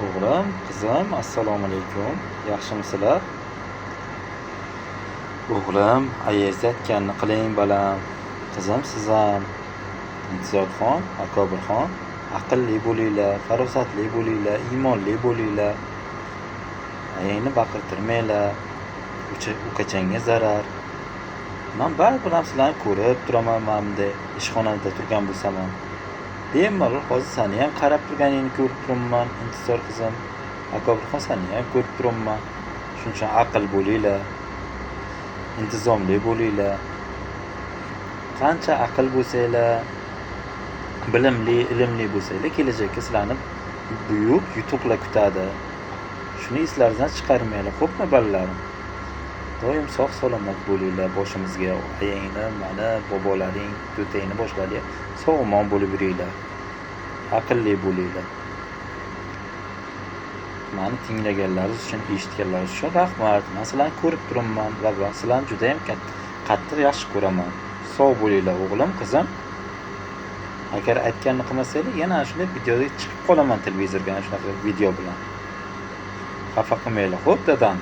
O'g'lim, qizim, assalomu alaykum. Yaxshimisizlar? O'g'lim, ayangizni aytganini qiling, balam. Qizim, siz ham. Intizorxon, Akobirxon, aqlli bo'linglar, farosatli bo'linglar, iymonli bo'linglar. Ayangni baqirtirmanglar. Ukachangga zarar. Man baribir ham sizlarni ko'rib turaman, mana bunday ishxonada turgan bo'lsam ham. Bemalol hozir seni ham qarab turganingni ko'rib turibman, Intizor qizim. Akobirxon, seni ham ko'rib turibman. Shuning uchun aql bo'linglar. Intizomli bo'linglar. Qancha aql bo'lsanglar, bilimli, ilmli bo'lsanglar, kelajakda sizlarni buyuk yutuqlar kutadi. Shuni eslaringizdan chiqarmanglar, xo'pmi, bolalarim? Doim sog' salomat bo'linglar, boshimizga ayangni, mani, bobolaring, to'tangni boshlariga sog' omon bo'lib yuringlar. Aqlli bo'linglar. Mani tinglaganlaringiz uchun, eshitganlaringiz uchun rahmat. Men sizlarni ko'rib turibman va sizlarni juda ham qattiq yaxshi ko'raman. Sog' bo'linglar, o'g'lim, qizim. Agar aytganini qilmasanglar, yana shunday videoda chiqib qolaman televizorga, ana shunaqa video bilan. Xafa qilmanglar, xo'p, dadam.